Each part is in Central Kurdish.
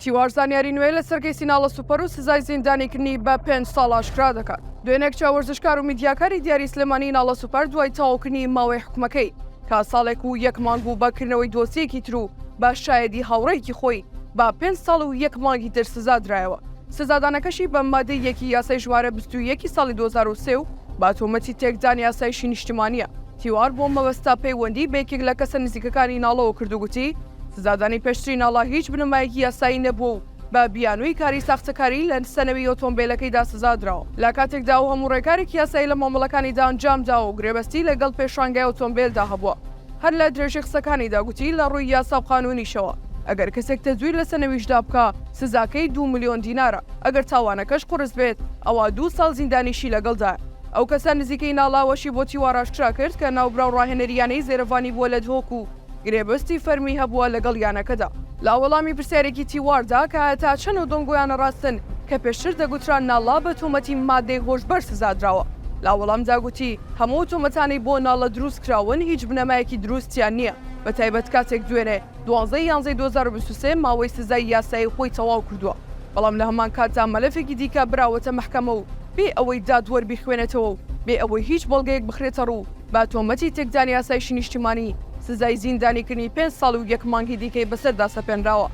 تیوار زانیاری نوێ لەسەر کەیسی ناڵە سوپەر و سزای زیندانیکردنی بە پێنج ساڵ ئاشکرا دەکات. دوێنێ کچە وەرزشکار و میدیاکاری دیاری سلێمانی ناڵە سوپەر دوای تەواوکردنی ماوەی حوکمەکەی کە ساڵێک و یەک مانگ بوو بە کردنەوەی دۆسیەکی تر و بە شایەدی هاوڕێیەکی خۆی بە پێنج ساڵ و یەک مانگی تر سزا درایەوە. سزادانەکەشی بە مادەی یەکی یاسای ژمارە 21 ی ساڵی 2003 و بە تۆمەتی تێکدانی ئاسایشی نیشتیمانییە. تیوار بۆ مەبەستە پەیوەندی بە یەکێک لە کەسە نزیکەکانی ناڵەوە کرد و گوتی، سزادانی پێشتری ناڵە هیچ بنەمایەکی یاسایی نەبووە و بە بیانووی کاری ساختەکاری لە سەنەوی ئۆتۆمبێلەکەیدا سزادراوە، لە کاتێکدا ئەو هەموو ڕێکارێکی یاسایی لە مامەڵەکانیدا ئەنجامداوە و گرێبەستی لەگەڵ پێشانگای ئۆتۆمبێلدا هەبووە. هەر لە درێژەی قسەکانیدا گوتی، لە ڕووی یاسا و قانوونیشەوە ئەگەر کەسێک تەزویر لە سەنەویشدا بکا سزاکەی دوو ملیۆن دینارە، ئەگەر تاوانەکەش قورس بێت ئەوا دوو ساڵ زیندانیشی لەگەڵدایە. ئەو کەسە نزیکەی ناڵاوەشی بۆ تیوار ئاشکرا کرد کە ناوبراو ڕاهێنەری یانەی زێرەڤانی بووە لە دهۆک و گرێبەستی فەرمی هەبووە لەگەڵ یانەکەدا. لە وەڵامی پرسیارێکی تیواردا کە ئایا تا چەند ئەو دەنگۆیانە ڕاستن کە پێشتر دەگوترا ناڵا بە تۆمەتی مادەی هۆشبەر سزادراوە، لە وەڵامدا گوتی، هەموو ئەو تۆمەتانەی بۆ ناڵە دروست کراون هیچ بنەمایەکی دروستیان نییە، بەتایبەت کاتێک دوێنێ 12 ی یانزەی 2023 ماوەی سزای یاسایی خۆی تەواو کردووە، بەڵام لە هەمان کاتدا مەلەفێکی دیکە براوەتە مەحکەمە و بێ ئەوەی دادوەر بیخوێنێتەوە و بێ ئەوەی هیچ بەڵگەیەک بخرێتەڕوو بە تۆمەتی تێکدانی ئاسایشی نیشتیمانی سزای زیندانیکردنی پێنج ساڵ و یەک مانگی دیکەی بەسەردا سەپێنراوە.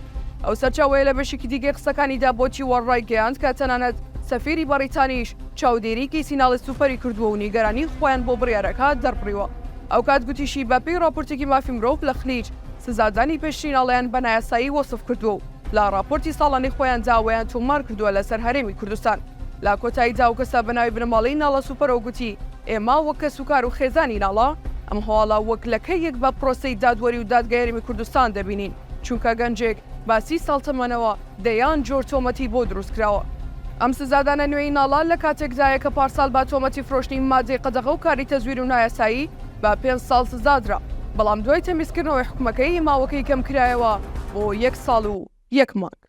ئەو سەرچاوەیە لە بەشێکی دیکەی قسەکانیدا بۆ تیوار ڕایگەیاند کە تەنانەت سەفیری بەڕیتانیش چاودێری کەیسی ناڵی سوپەری کردووە و نیگەرانی خۆیان بۆ بڕیارەکە دەربڕیوە. ئەوکات گوتیشی بە پێی ڕاپۆرتێکی مافی مرۆڤ لە خلیج سزادانی پێشتری ناڵیان بە نایاسایی وەسف کردووە و لە ڕاپۆرتی ساڵانەی خۆیاندا ئەوەیان تۆمار کردووە لەسەر هەرێمی کوردستان. لە کۆتاییدا ئەو کەسە بە ناوی بنەماڵەی ناڵە سوپەرەوە گوتی، ئێمە وەک کەسوکار و خێزانی ناڵە، ئەم هەواڵە وەک لەکەیەک بە پرۆسەی دادوەری و دادگای هەرێمی کوردستان دەبینین، چونکە گەنجێک بە سی ساڵ تەمەنەوە دەیان جۆر تۆمەتی بۆ دروستکراوە. ئەم سزادانە نوێی ناڵە لە کاتێکدایە کە پارساڵ بە تۆمەتی فرۆشتنی مادەی قەدەغە و کاری تەزویر و نایاسایی بە پێنج ساڵ سزادرا، بەڵام دوای تەمیزکردنەوەی حوکمەکەی ماوەکەی کەمکرایەوە بۆ یەک ساڵ و یەک مانگ.